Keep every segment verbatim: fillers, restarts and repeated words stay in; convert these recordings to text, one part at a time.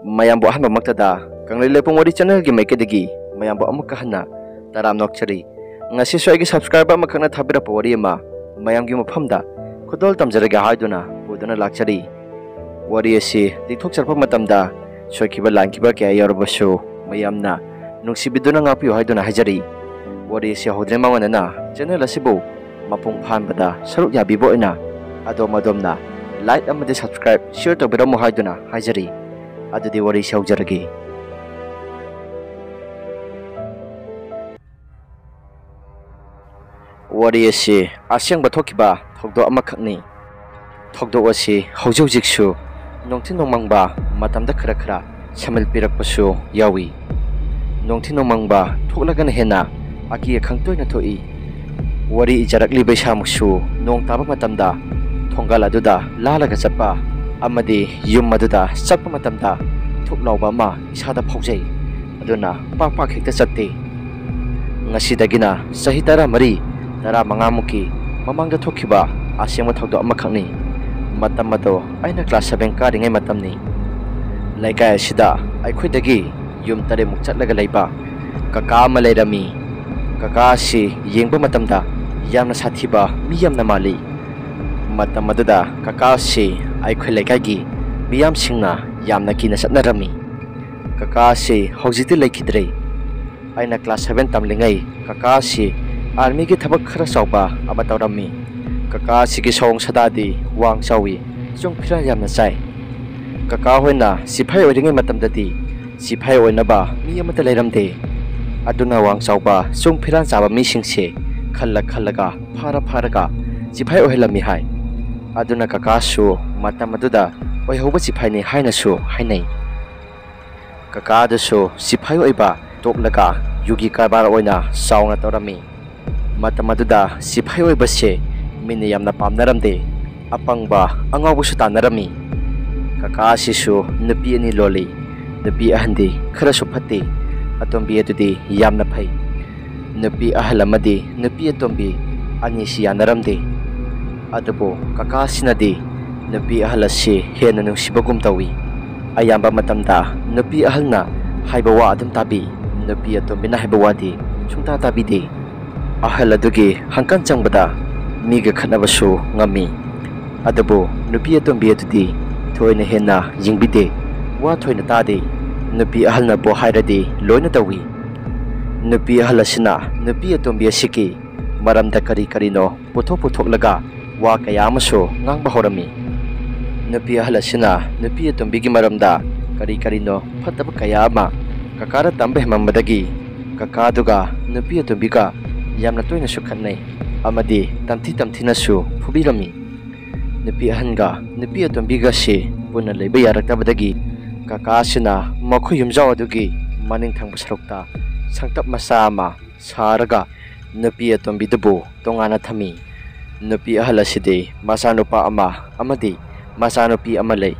ꯃꯌꯥꯝꯕꯨ ꯑꯍꯥꯟꯕꯃꯛꯇꯗ ꯀꯪꯂꯩ ꯂꯩꯄꯨꯡ ꯋꯥꯔꯤ ꯆꯦꯅꯦꯜꯒꯤ ꯃꯥꯏꯀꯩꯗꯒꯤ ꯃꯌꯥꯝꯕꯨ ꯑꯃꯨꯛꯀ ꯍꯟꯅ ꯇꯔꯥꯝꯅ ꯑꯣꯛꯆꯔꯤ꯫ ꯉꯁꯤꯁꯨ ꯑꯩꯒꯤ ꯁꯕꯁꯀ꯭ꯔꯥꯏꯕꯔ ꯑꯃꯈꯛꯅ ꯊꯥꯕꯤꯔꯛꯄ ꯋꯥꯔꯤ ꯑꯃ ꯃꯌꯥꯝꯒꯤ ꯃꯐꯝꯗ ꯈꯨꯗꯣꯜ ꯇꯝꯖꯔꯒꯦ ꯍꯥꯏꯗꯨꯅ ꯄꯨꯗꯨꯅ ꯂꯥꯛꯆꯔꯤ꯫ ꯋꯥꯔꯤ ꯑꯁꯤ ꯂꯤꯊꯣꯛꯆꯔꯛꯄ ꯃꯇꯝꯗ ꯁꯣꯏꯈꯤꯕ ꯂꯥꯟꯈꯤꯕ ꯀꯌꯥ ꯌꯥꯎꯔꯕꯁꯨ ꯃꯌꯥꯝꯅ ꯅꯨꯡꯁꯤꯕꯤꯗꯨꯅ ꯉꯥꯛꯄꯤꯌꯨ ꯍꯥꯏꯗꯨꯅ ꯍꯥꯏꯖꯔꯤ꯫ ꯋꯥꯔꯤ ꯑꯁꯤ ꯍꯧꯗ꯭ꯔꯤꯉꯩ ꯃꯃꯥꯡꯗꯅ ꯆꯦꯅꯦꯜ ꯑꯁꯤꯕꯨ ꯃꯄꯨꯡ ꯐꯥꯍꯟꯕꯗ ꯁꯔꯨꯛ ꯌꯥꯕꯤꯕ ꯑꯣꯏꯅ ꯑꯗꯣꯝ ꯑꯗꯣꯝꯅ ꯂꯥꯏꯛ ꯑꯃꯗꯤ ꯁꯕꯁꯀ꯭ꯔꯥꯏꯕ, ꯁꯤꯌꯔ ꯇꯧꯕꯤꯔꯝꯃꯨ ꯍꯥꯏꯗꯨꯅ ꯍꯥꯏꯖꯔꯤ꯫ ꯑꯗꯨꯗꯤ ꯋꯥꯔꯤꯁꯤ ꯍꯧꯖꯔꯒꯦ꯫ ꯋꯥꯔꯤ ꯑꯁꯤ ꯑꯁꯦꯡꯕ ꯊꯣꯛꯈꯤꯕ ꯊꯧꯗꯣꯛ ꯑꯃꯈꯛꯅꯤ꯫ ꯊꯧꯗꯣꯛ ꯑꯁꯤ ꯍꯧꯖꯤꯛ ꯍꯧꯖꯤꯛꯁꯨ ꯅꯣꯡꯊꯤ ꯅꯣꯡꯃꯪꯕ ꯃꯇꯝꯗ ꯈꯔ ꯈꯔ ꯁꯝꯃꯤꯜ ꯄꯤꯔꯛꯄꯁꯨ ꯌꯥꯎꯏ꯫ ꯅꯣꯡꯊꯤ ꯅꯣꯡꯃꯪꯕ ꯊꯣꯛꯂꯒꯅ ꯍꯦꯟꯅ ꯑꯀꯤ ꯑꯈꯪ ꯇꯣꯏꯅ ꯊꯣꯛꯏ꯫ ꯋꯥꯔꯤ ꯏꯖꯔꯛꯂꯤꯕ ꯏꯁꯥꯃꯛꯁꯨ ꯅꯣꯡ ꯇꯥꯕ ꯃꯇꯝꯗ ꯊꯣꯡꯒꯥꯜ ꯑꯗꯨꯗ ꯂꯥꯜꯂꯒ ꯆꯠꯄ ꯑꯃꯗꯤ ꯌꯨꯝ ꯑꯗꯨꯗ ꯆꯠꯄ ꯃꯇꯝꯗ ꯊꯨꯞ ꯂꯥꯎꯕ ꯑꯃ ꯏꯁꯥꯗ ꯐꯥꯎꯖꯩ꯫ ꯑꯗꯨꯅ ꯄꯥꯛ ꯄꯥꯛ ꯍꯦꯛꯇ ꯆꯠꯇꯦ꯫ ꯉꯁꯤꯗꯒꯤꯅ ꯆꯍꯤ ꯇꯔꯥꯃꯔꯤ, ꯇꯔꯥꯃꯉꯥꯃꯨꯛꯀꯤ ꯃꯃꯥꯡꯗ ꯊꯣꯛꯈꯤꯕ ꯑꯁꯦꯡꯕ ꯊꯧꯗꯣꯛ ꯑꯃꯈꯛꯅꯤ꯫ ꯃꯇꯝ ꯑꯗꯣ ꯑꯩꯅ ꯀ꯭ꯂꯥꯁ ꯁꯚꯦꯟ ꯀꯥꯔꯤꯉꯩ ꯃꯇꯝꯅꯤ꯫ ꯂꯩꯀꯥꯏ ꯑꯁꯤꯗ ꯑꯩꯈꯣꯏꯗꯒꯤ ꯌꯨꯝ ꯇꯔꯦꯠꯃꯨꯛ ꯆꯠꯂꯒ ꯂꯩꯕ ꯀꯀꯥ ꯑꯃ ꯂꯩꯔꯝꯃꯤ꯫ ꯀꯀꯥ ꯑꯁꯤ ꯌꯦꯡꯕ ꯃꯇꯝꯗ ꯌꯥꯝꯅ ꯁꯥꯊꯤꯕ ꯃꯤ ꯌꯥꯝꯅ ꯃꯥꯜꯂꯤ꯫ ꯃꯇꯝ ꯑꯗꯨꯗ ꯀꯀꯥ ꯑꯁꯤ ꯑꯩꯈꯣꯏ ꯂꯩꯀꯥꯏꯒꯤ ꯃꯤꯌꯥꯝꯁꯤꯡꯅ ꯌꯥꯝꯅ ꯀꯤꯅ ꯆꯠꯅꯔꯝꯃꯤ꯫ ꯀꯀꯥ ꯑꯁꯤ ꯍꯧꯖꯤꯛꯇꯤ ꯂꯩꯈꯤꯗ꯭ꯔꯦ꯫ ꯑꯩꯅ ꯀ꯭ꯂꯥꯁ ꯁꯚꯦꯟ ꯇꯝꯂꯤꯉꯩ ꯀꯀꯥ ꯑꯁꯤ ꯑꯥꯔꯃꯤꯒꯤ ꯊꯕꯛ ꯈꯔ ꯆꯥꯎꯕ ꯑꯃ ꯇꯧꯔꯝꯃꯤ꯫ ꯀꯀꯥ ꯑꯁꯤꯒꯤ ꯁꯑꯣꯡ ꯁꯥꯗꯥꯗꯤ ꯋꯥꯡ ꯆꯥꯎꯏ, ꯆꯨꯡ ꯐꯤꯔꯥꯜ ꯌꯥꯝꯅ ꯆꯥꯏ꯫ ꯀꯀꯥ ꯍꯣꯏꯅ ꯁꯤꯐꯥꯏ ꯑꯣꯏꯔꯤꯉꯩ ꯃꯇꯝꯗꯗꯤ ꯁꯤꯐꯥꯏ ꯑꯣꯏꯅꯕ ꯃꯤ ꯑꯃꯠꯇ ꯂꯩꯔꯝꯗꯦ꯫ ꯑꯗꯨꯅ ꯋꯥꯡ ꯆꯥꯎꯕ ꯆꯨꯡ ꯐꯤꯔꯥꯜ ꯆꯥꯕ ꯃꯤꯁꯤꯡꯁꯦ ꯈꯜꯂ ꯈꯜꯂꯒ ꯐꯥꯔ ꯐꯥꯔꯒ ꯁꯤꯐꯥꯏ ꯑꯣꯏꯍꯜꯂꯝꯃꯤ ꯍꯥꯏ꯫ ꯑꯗꯨꯅ ꯀꯀꯥꯁꯨ ꯃꯇꯝ ꯑꯗꯨꯗ ꯑꯣꯏꯍꯧꯕ ꯁꯤꯐꯥꯏꯅꯤ ꯍꯥꯏꯅꯁꯨ ꯍꯥꯏꯅꯩ꯫ ꯀꯀꯥ ꯑꯗꯨꯁꯨ ꯁꯤꯐꯥꯏ ꯑꯣꯏꯕ ꯇꯣꯛꯂꯒ ꯌꯨꯒꯤ ꯀꯔꯕꯥꯔ ꯑꯣꯏꯅ ꯆꯥꯎꯅ ꯇꯧꯔꯝꯃꯤ꯫ ꯃꯇꯝ ꯑꯗꯨꯗ ꯁꯤꯐꯥꯏ ꯑꯣꯏꯕꯁꯦ ꯃꯤꯅ ꯌꯥꯝꯅ ꯄꯥꯝꯅꯔꯝꯗꯦ꯫ ꯑꯄꯪꯕ ꯑꯉꯥꯎꯕꯁꯨ ꯇꯥꯟꯅꯔꯝꯃꯤ꯫ ꯀꯀꯥ ꯑꯁꯤꯁꯨ ꯅꯨꯄꯤ ꯑꯅꯤ ꯂꯣꯜꯂꯤ꯫ ꯅꯨꯄꯤ ꯑꯍꯟꯗꯤ ꯈꯔꯁꯨ ꯐꯠꯇꯦ꯫ ꯑꯇꯣꯝꯕꯤ ꯑꯗꯨꯗꯤ ꯌꯥꯝꯅ ꯐꯩ꯫ ꯅꯨꯄꯤ ꯑꯍꯜ ꯑꯃꯗꯤ ꯅꯨꯄꯤ ꯑꯇꯣꯝꯕꯤ ꯑꯅꯤꯁꯤ ꯌꯥꯅꯔꯝꯗꯦ꯫ ꯑꯗꯨꯕꯨ ꯀꯀꯥ ꯑꯁꯤꯅꯗꯤ ꯅꯨꯄꯤ ꯑꯍꯜ ꯑꯁꯤ ꯍꯦꯟꯅ ꯅꯨꯡꯁꯤꯕꯒꯨꯝ ꯇꯧꯏ꯫ ꯑꯌꯥꯝꯕ ꯃꯇꯝꯗ ꯅꯨꯄꯤ ꯑꯍꯜꯅ ꯍꯥꯏꯕ ꯋꯥ ꯑꯗꯨꯝ ꯇꯥꯕꯤ꯫ ꯅꯨꯄꯤ ꯑꯇꯣꯝꯕꯤꯅ ꯍꯥꯏꯕ ꯋꯥꯗꯤ ꯁꯨꯡꯇꯥ ꯇꯥꯕꯤꯗꯦ꯫ ꯑꯍꯜ ꯑꯗꯨꯒꯤ ꯍꯪꯀꯟ ꯆꯪꯕꯗ ꯃꯤꯒ ꯈꯠꯅꯕꯁꯨ ꯉꯝꯃꯤ꯫ ꯑꯗꯨꯕꯨ ꯅꯨꯄꯤ ꯑꯇꯣꯝꯕꯤ ꯑꯗꯨꯗꯤ ꯊꯣꯏꯅ ꯍꯦꯟꯅ ꯌꯦꯡꯕꯤꯗꯦ, ꯋꯥ ꯊꯣꯏꯅ ꯇꯥꯗꯦ꯫ ꯅꯨꯄꯤ ꯑꯍꯜꯅꯕꯨ ꯍꯥꯏꯔꯗꯤ ꯂꯣꯏꯅ ꯇꯧꯏ꯫ ꯅꯨꯄꯤ ꯑꯍꯜ ꯑꯁꯤꯅ ꯅꯨꯄꯤ ꯑꯇꯣꯝꯕꯤ ꯑꯁꯤꯒꯤ ꯃꯔꯝꯗ ꯀꯔꯤ ꯀꯔꯤꯅꯣ ꯄꯨꯊꯣꯛ ꯄꯨꯊꯣꯛꯂꯒ ꯋꯥ ꯀꯌꯥ ꯑꯃꯁꯨ ꯉꯥꯡꯕ ꯍꯧꯔꯝꯃꯤ꯫ ꯅꯨꯄꯤ ꯑꯍꯜ ꯑꯁꯤꯅ ꯅꯨꯄꯤ ꯑꯇꯣꯝꯕꯤꯒꯤ ꯃꯔꯝꯗ ꯀꯔꯤ ꯀꯔꯤꯅꯣ ꯐꯠꯇꯕ ꯀꯌꯥ ꯑꯃ ꯀꯀꯥꯗ ꯇꯝꯕ ꯍꯦꯟꯃꯟꯕꯗꯒꯤ ꯀꯀꯥꯗꯨꯒ ꯅꯨꯄꯤ ꯑꯇꯣꯝꯕꯤꯒ ꯌꯥꯝꯅ ꯇꯣꯏꯅꯁꯨ ꯈꯠꯅꯩ ꯑꯃꯗꯤ ꯇꯝꯊꯤ ꯇꯝꯊꯤꯅꯁꯨ ꯐꯨꯕꯤꯔꯝꯃꯤ꯫ ꯅꯨꯄꯤ ꯑꯍꯟꯒ ꯅꯨꯄꯤ ꯑꯇꯣꯝꯕꯤꯒꯁꯤ ꯄꯨꯟꯅ ꯂꯩꯕ ꯌꯥꯔꯛꯇꯕꯗꯒꯤ ꯀꯀꯥ ꯑꯁꯤꯅ ꯃꯈꯣꯏ ꯌꯨꯝꯖꯥꯎ ꯑꯗꯨꯒꯤ ꯃꯅꯤꯡ ꯊꯪꯕ ꯁꯔꯨꯛꯇ ꯁꯪꯇꯞ ꯃꯆꯥ ꯑꯃ ꯁꯥꯔꯒ ꯅꯨꯄꯤ ꯑꯇꯣꯝꯕꯤꯗꯨꯕꯨ ꯇꯣꯉꯥꯟꯅ ꯊꯝꯃꯤ꯫ ꯅꯨꯄꯤ ꯑꯍꯜ ꯑꯁꯤꯗꯤ ꯃꯆꯥꯅꯨꯄꯥ ꯑꯃ ꯑꯃꯗꯤ ꯃꯆꯥꯅꯨꯄꯤ ꯑꯃ ꯂꯩ꯫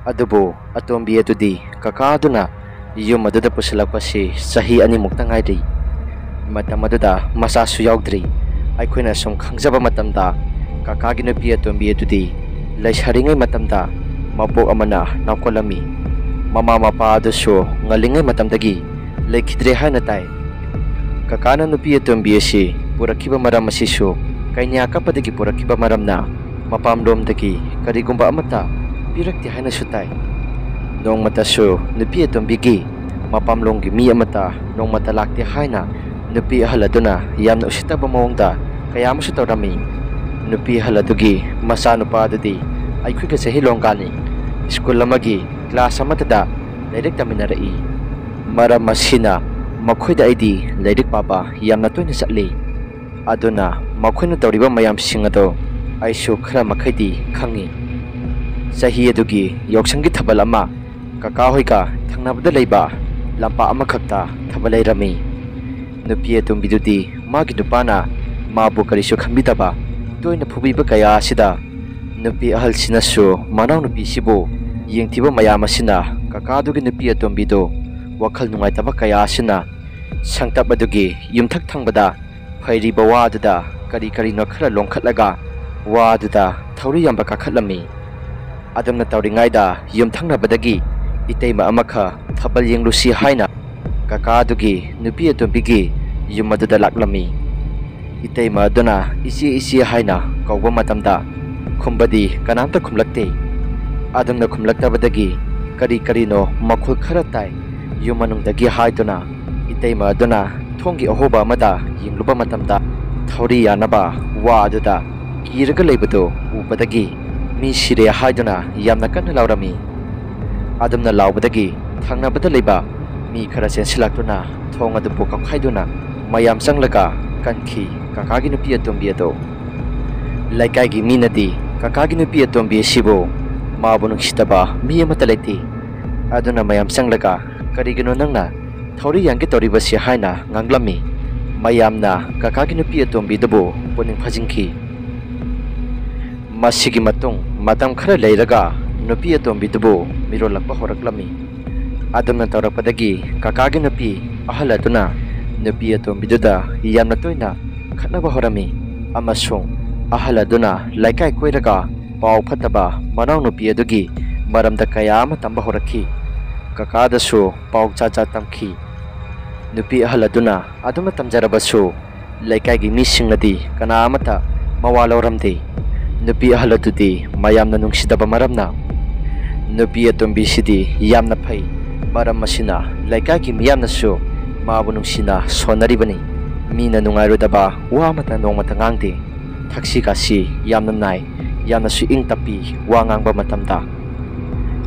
ꯑꯗꯨꯕꯨ ꯑꯇꯣꯝꯕꯤ ꯑꯗꯨꯗꯤ ꯀꯀꯥ ꯑꯗꯨꯅ ꯌꯨꯝ ꯑꯗꯨꯗ ꯄꯨꯁꯤꯜꯂꯛꯄꯁꯤ ꯆꯍꯤ ꯑꯅꯤꯃꯨꯛꯇ ꯉꯥꯏꯔꯤ꯫ ꯃꯇꯝ ꯑꯗꯨꯗ ꯃꯆꯥꯁꯨ ꯌꯥꯎꯗ꯭ꯔꯤ꯫ ꯑꯩꯈꯣꯏꯅ ꯁꯨꯝ ꯈꯪꯖꯕ ꯃꯇꯝꯗ ꯀꯀꯥꯒꯤ ꯅꯨꯄꯤ ꯑꯇꯣꯝꯕꯤ ꯑꯗꯨꯗꯤ ꯂꯩꯁꯥꯔꯤꯉꯩ ꯃꯇꯝꯗ ꯃꯕꯣꯛ ꯑꯃꯅ ꯅꯥꯎꯀꯣꯠꯂꯝꯃꯤ꯫ ꯃꯃꯥ ꯃꯄꯥ ꯑꯗꯨꯁꯨ ꯉꯜꯂꯤꯉꯩ ꯃꯇꯝꯗꯒꯤ ꯂꯩꯈꯤꯗ꯭ꯔꯦ ꯍꯥꯏꯅ ꯇꯥꯏ꯫ ꯀꯀꯥꯅ ꯅꯨꯄꯤ ꯑꯇꯣꯝꯕꯤ ꯑꯁꯤ ꯄꯨꯔꯛꯈꯤꯕ ꯃꯔꯝ ꯑꯁꯤꯁꯨ ꯀꯩꯅ꯭ꯌꯥ ꯀꯞꯄꯗꯒꯤ ꯄꯨꯔꯛꯈꯤꯕ ꯃꯔꯝꯅ ꯃꯄꯥꯝꯂꯣꯝꯗꯒꯤ ꯀꯔꯤꯒꯨꯝꯕ ꯑꯃꯠꯇ ꯄꯤꯔꯛꯇꯦ ꯍꯥꯏꯅꯁꯨ ꯇꯥꯏ꯫ ꯅꯣꯡꯃꯇꯁꯨ ꯅꯨꯄꯤ ꯑꯇꯣꯝꯕꯤꯒꯤ ꯃꯄꯥꯝꯂꯣꯝꯒꯤ ꯃꯤ ꯑꯃꯠꯇ ꯅꯣꯡꯃꯇ ꯂꯥꯛꯇꯦ ꯍꯥꯏꯅ ꯅꯨꯄꯤ ꯑꯍꯜ ꯑꯗꯨꯅ ꯌꯥꯝꯅ ꯎꯁꯤꯠꯇꯕ ꯃꯑꯣꯡꯗ ꯀꯌꯥ ꯑꯃꯁꯨ ꯇꯧꯔꯝꯃꯤ꯫ ꯅꯨꯄꯤ ꯑꯍꯜ ꯑꯗꯨꯒꯤ ꯃꯆꯥꯅꯨꯄꯥ ꯑꯗꯨꯗꯤ ꯑꯩꯈꯣꯏꯒ ꯆꯍꯤ ꯂꯣꯡꯒꯥꯅꯤ꯫ ꯁ꯭ꯀꯨꯜ ꯑꯃꯒꯤ ꯀ꯭ꯂꯥꯁ ꯑꯃꯠꯇꯗ ꯂꯥꯏꯔꯤꯛ ꯇꯝꯃꯤꯟꯅꯔꯛꯏ꯫ ꯃꯔꯝ ꯑꯁꯤꯅ ꯃꯈꯣꯏꯗ ꯑꯩꯗꯤ ꯂꯥꯏꯔꯤꯛ ꯄꯥꯕ ꯌꯥꯝꯅ ꯇꯣꯏꯅ ꯆꯠꯂꯤ꯫ ꯑꯗꯨꯅ ꯃꯈꯣꯏꯅ ꯇꯧꯔꯤꯕ ꯃꯌꯥꯝꯁꯤꯡ ꯑꯗꯣ ꯑꯩꯁꯨ ꯈꯔ ꯃꯈꯩꯗꯤ ꯈꯪꯉꯤ꯫ ꯆꯍꯤ ꯑꯗꯨꯒꯤ ꯌꯥꯎꯁꯪꯒꯤ ꯊꯥꯕꯜ ꯑꯃ ꯀꯀꯥ ꯍꯣꯏꯒ ꯊꯪꯅꯕꯗ ꯂꯩꯕ ꯂꯝꯄꯥꯛ ꯑꯃꯈꯛꯇ ꯊꯥꯕꯜ ꯂꯩꯔꯝꯃꯤ꯫ ꯅꯨꯄꯤ ꯑꯇꯣꯝꯕꯤꯗꯨꯗꯤ ꯃꯥꯒꯤ ꯅꯨꯄꯥꯅ ꯃꯥꯕꯨ ꯀꯔꯤꯁꯨ ꯈꯟꯕꯤꯗꯕ, ꯇꯣꯏꯅ ꯐꯨꯕꯤꯕ ꯀꯌꯥ ꯑꯁꯤꯗ ꯅꯨꯄꯤ ꯑꯍꯜꯁꯤꯅꯁꯨ ꯃꯅꯥꯎꯅꯨꯄꯤꯁꯤꯕꯨ ꯌꯦꯡꯊꯤꯕ ꯃꯌꯥꯝ ꯑꯁꯤꯅ ꯀꯀꯥꯗꯨꯒꯤ ꯅꯨꯄꯤ ꯑꯇꯣꯝꯕꯤꯗꯨ ꯋꯥꯈꯜ ꯅꯨꯡꯉꯥꯏꯇꯕ ꯀꯌꯥ ꯑꯁꯤꯅ ꯁꯪꯇꯞ ꯑꯗꯨꯒꯤ ꯌꯨꯝꯊꯛ ꯊꯪꯕꯗ ꯐꯩꯔꯤꯕ ꯋꯥꯗꯨꯗ ꯀꯔꯤ ꯀꯔꯤꯅꯣ ꯈꯔ ꯂꯣꯡꯈꯠꯂꯒ ꯋꯥꯗꯨꯗ ꯊꯧꯔꯤ ꯌꯥꯝꯕ ꯀꯥꯈꯠꯂꯝꯃꯤ꯫ ꯑꯗꯨꯝꯅ ꯇꯧꯔꯤꯉꯩꯗ ꯌꯨꯝꯊꯪꯅꯕꯗꯒꯤ ꯏꯇꯩꯃ ꯑꯃꯈꯛ ꯊꯥꯕꯜ ꯌꯦꯡꯂꯨꯁꯤ ꯍꯥꯏꯅ ꯀꯀꯥ ꯑꯗꯨꯒꯤ ꯅꯨꯄꯤ ꯑꯇꯣꯝꯕꯤꯒꯤ ꯌꯨꯝ ꯑꯗꯨꯗ ꯂꯥꯛꯂꯝꯃꯤ꯫ ꯏꯇꯩꯃ ꯑꯗꯨꯅ "ꯏꯆꯦ, ꯏꯆꯦ" ꯍꯥꯏꯅ ꯀꯧꯕ ꯃꯇꯝꯗ ꯈꯨꯝꯕꯗꯤ ꯀꯅꯥꯝꯇ ꯈꯨꯝꯂꯛꯇꯦ꯫ ꯑꯗꯨꯝꯅ ꯈꯨꯝꯂꯛꯇꯕꯗꯒꯤ ꯀꯔꯤ ꯀꯔꯤꯅꯣ ꯃꯈꯣꯜ ꯈꯔ ꯇꯥꯏ꯫ ꯌꯨꯝ ꯃꯅꯨꯡꯗꯒꯤ ꯍꯥꯏꯗꯨꯅ ꯏꯇꯩꯃ ꯑꯗꯨꯅ ꯊꯣꯡꯒꯤ ꯑꯍꯣꯕ ꯑꯃꯗ ꯌꯦꯡꯂꯨꯕ ꯃꯇꯝꯗ ꯊꯧꯔꯤ ꯌꯥꯟꯅꯕ ꯋꯥ ꯑꯗꯨꯗ ꯀꯤꯔꯒ ꯂꯩꯕꯗꯨ ꯎꯕꯗꯒꯤ ꯃꯤ ꯁꯤꯔꯦ ꯍꯥꯏꯗꯨꯅ ꯌꯥꯝꯅ ꯀꯟꯅ ꯂꯥꯎꯔꯝꯃꯤ꯫ ꯑꯗꯨꯝꯅ ꯂꯥꯎꯕꯗꯒꯤ ꯊꯪꯅꯕꯗ ꯂꯩꯕ ꯃꯤ ꯈꯔ ꯆꯦꯟꯁꯤꯜꯂꯛꯇꯨꯅ ꯊꯣꯡ ꯑꯗꯨꯕꯨ ꯀꯥꯎꯈꯥꯏꯗꯨꯅ ꯃꯌꯥꯝ ꯆꯪꯂꯒ ꯀꯟꯈꯤ ꯀꯀꯥꯒꯤ ꯅꯨꯄꯤ ꯑꯇꯣꯝꯕꯤ ꯑꯗꯨ꯫ ꯂꯩꯀꯥꯏꯒꯤ ꯃꯤꯅꯗꯤ ꯀꯀꯥꯒꯤ ꯅꯨꯄꯤ ꯑꯇꯣꯝꯕꯤ ꯑꯁꯤꯕꯨ ꯃꯥꯕꯨ ꯅꯨꯡꯁꯤꯗꯕ ꯃꯤ ꯑꯃꯠꯇ ꯂꯩꯇꯦ꯫ ꯑꯗꯨꯅ ꯃꯌꯥꯝ ꯆꯪꯂꯒ "ꯀꯔꯤꯒꯤꯅꯣ ꯅꯪꯅ ꯊꯧꯔꯤ ꯌꯥꯟꯒꯦ ꯇꯧꯔꯤꯕꯁꯤ?" ꯍꯥꯏꯅ ꯉꯥꯡꯂꯝꯃꯤ꯫ ꯃꯌꯥꯝꯅ ꯀꯀꯥꯒꯤ ꯅꯨꯄꯤ ꯑꯇꯣꯝꯕꯤꯗꯨꯕꯨ ꯄꯨꯛꯅꯤꯡ ꯐꯥꯖꯤꯟꯈꯤ꯫ ꯃꯁꯤꯒꯤ ꯃꯇꯨꯡ ꯃꯇꯝ ꯈꯔ ꯂꯩꯔꯒ ꯅꯨꯄꯤ ꯑꯇꯣꯝꯕꯤꯗꯨꯕꯨ ꯃꯤꯔꯣꯜꯂꯛꯄ ꯍꯧꯔꯛꯂꯝꯃꯤ꯫ ꯑꯗꯨꯝꯅ ꯇꯧꯔꯛꯄꯗꯒꯤ ꯀꯀꯥꯒꯤ ꯅꯨꯄꯤ ꯑꯍꯜ ꯑꯗꯨꯅ ꯅꯨꯄꯤ ꯑꯇꯣꯝꯕꯤꯗꯨꯗ ꯌꯥꯝꯅ ꯇꯣꯏꯅ ꯈꯠꯅꯕ ꯍꯧꯔꯝꯃꯤ, ꯑꯃꯁꯨꯡ ꯑꯍꯜ ꯑꯗꯨꯅ ꯂꯩꯀꯥꯏ ꯀꯣꯏꯔꯒ ꯄꯥꯎ ꯐꯠꯇꯕ ꯃꯅꯥꯎꯅꯨꯄꯤ ꯑꯗꯨꯒꯤ ꯃꯔꯝꯗ ꯀꯌꯥ ꯑꯃ ꯇꯝꯕ ꯍꯧꯔꯛꯈꯤ꯫ ꯀꯀꯥꯗꯁꯨ ꯄꯥꯎ ꯆꯥ ꯆꯥ ꯇꯝꯈꯤ꯫ ꯅꯨꯄꯤ ꯑꯍꯜ ꯑꯗꯨꯅ ꯑꯗꯨꯝꯅ ꯇꯝꯖꯔꯕꯁꯨ ꯂꯩꯀꯥꯏꯒꯤ ꯃꯤꯁꯤꯡꯅꯗꯤ ꯀꯅꯥ ꯑꯃꯠꯇ ꯃꯋꯥ ꯂꯧꯔꯝꯗꯦ꯫ ꯅꯨꯄꯤ ꯑꯍꯜ ꯑꯗꯨꯗꯤ ꯃꯌꯥꯝꯅ ꯅꯨꯡꯁꯤꯗꯕ ꯃꯔꯝꯅ ꯅꯨꯄꯤ ꯑꯇꯣꯝꯕꯤꯁꯤꯗꯤ ꯌꯥꯝꯅ ꯐꯩ꯫ ꯃꯔꯝ ꯑꯁꯤꯅ ꯂꯩꯀꯥꯏꯒꯤ ꯃꯤꯌꯥꯝꯅꯁꯨ ꯃꯥꯕꯨ ꯅꯨꯡꯁꯤꯅ ꯁꯣꯟꯅꯔꯤꯕꯅꯤ꯫ ꯃꯤꯅ ꯅꯨꯡꯉꯥꯏꯔꯣꯏꯗꯕ ꯋꯥ ꯑꯃꯠꯇ ꯅꯣꯡꯃꯇ ꯉꯥꯡꯗꯦ꯫ ꯊꯛꯁꯤ ꯈꯥꯁꯤ ꯌꯥꯝꯅ ꯅꯥꯏ꯫ ꯌꯥꯝꯅꯁꯨ ꯏꯪ ꯇꯞꯄꯤ ꯋꯥ ꯉꯥꯡꯕ ꯃꯇꯝꯗ꯫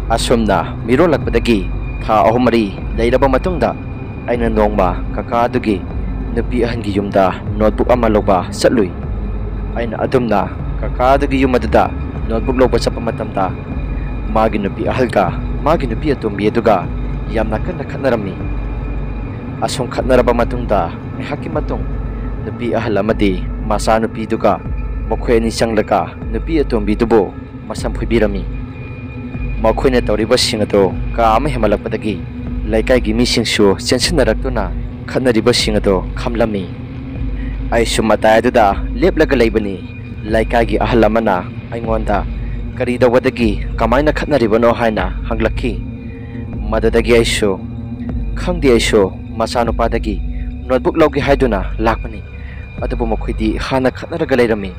ꯑꯁꯨꯝꯅ ꯃꯤꯔꯣꯜꯂꯛꯄꯗꯒꯤ ꯊꯥ ꯑꯍꯨꯝ ꯃꯔꯤ ꯂꯩꯔꯕ ꯃꯇꯨꯡꯗ ꯑꯩꯅ ꯅꯣꯡꯃ ꯀꯀꯥ ꯑꯗꯨꯒꯤ ꯅꯨꯄꯤ ꯑꯍꯟꯒꯤ ꯌꯨꯝꯗ ꯅꯣꯠꯕꯨꯛ ꯑꯃ ꯂꯧꯕ ꯆꯠꯂꯨꯏ꯫ ꯑꯩꯅ ꯑꯗꯨꯝꯅ ꯀꯀꯥ ꯑꯗꯨꯒꯤ ꯌꯨꯝ ꯑꯗꯨꯗ ꯅꯣꯠꯕꯨꯛ ꯂꯧꯕ ꯆꯠꯄ ꯃꯇꯝꯗ ꯃꯥꯒꯤ ꯅꯨꯄꯤ ꯑꯍꯜꯒ ꯃꯥꯒꯤ ꯅꯨꯄꯤ ꯑꯇꯣꯝꯕꯤ ꯑꯗꯨꯒ ꯌꯥꯝꯅ ꯀꯟꯅ ꯈꯠꯅꯔꯝꯃꯤ꯫ ꯑꯁꯨꯝ ꯈꯠꯅꯔꯕ ꯃꯇꯨꯡꯗ ꯉꯥꯏꯍꯥꯛꯀꯤ ꯃꯇꯨꯡ ꯅꯨꯄꯤ ꯑꯍꯜ ꯑꯃꯗꯤ ꯃꯆꯥꯅꯨꯄꯤꯗꯨꯒ ꯃꯈꯣꯏ ꯑꯅꯤ ꯆꯪꯂꯒ ꯅꯨꯄꯤ ꯑꯇꯣꯝꯕꯤꯗꯨꯕꯨ ꯃꯁꯝ ꯐꯣꯏꯕꯤꯔꯝꯃꯤ꯫ ꯃꯈꯣꯏꯅ ꯇꯧꯔꯤꯕꯁꯤꯡ ꯑꯗꯨ ꯀꯥ ꯑꯃ ꯍꯦꯟꯃꯠꯂꯛꯄꯗꯒꯤ ꯂꯩꯀꯥꯏꯒꯤ ꯃꯤꯁꯤꯡꯁꯨ ꯆꯦꯟꯁꯤꯟꯅꯔꯛꯇꯨꯅ ꯈꯠꯅꯔꯤꯕꯁꯤꯡ ꯑꯗꯨ ꯈꯝꯂꯝꯃꯤ꯫ ꯑꯩꯁꯨ ꯃꯇꯥꯏ ꯑꯗꯨꯗ ꯂꯦꯞꯂꯒ ꯂꯩꯕꯅꯤ꯫ ꯂꯩꯀꯥꯏꯒꯤ ꯑꯍꯜ ꯑꯃꯅ ꯑꯩꯉꯣꯟꯗ "ꯀꯔꯤ ꯇꯧꯕꯗꯒꯤ ꯀꯃꯥꯏꯅ ꯈꯠꯅꯔꯤꯕꯅꯣ?" ꯍꯥꯏꯅ ꯍꯪꯂꯛꯈꯤ꯫ ꯃꯗꯨꯗꯒꯤ ꯑꯩꯁꯨ, "ꯈꯪꯗꯦ, ꯑꯩꯁꯨ ꯃꯆꯥꯅꯨꯄꯥꯗꯒꯤ ꯅꯣꯠꯕꯨꯛ ꯂꯧꯒꯦ ꯍꯥꯏꯗꯨꯅ ꯂꯥꯛꯄꯅꯤ, ꯑꯗꯨꯕꯨ ꯃꯈꯣꯏꯗꯤ ꯍꯥꯟꯅ ꯈꯠꯅꯔꯒ ꯂꯩꯔꯝꯃꯤ꯫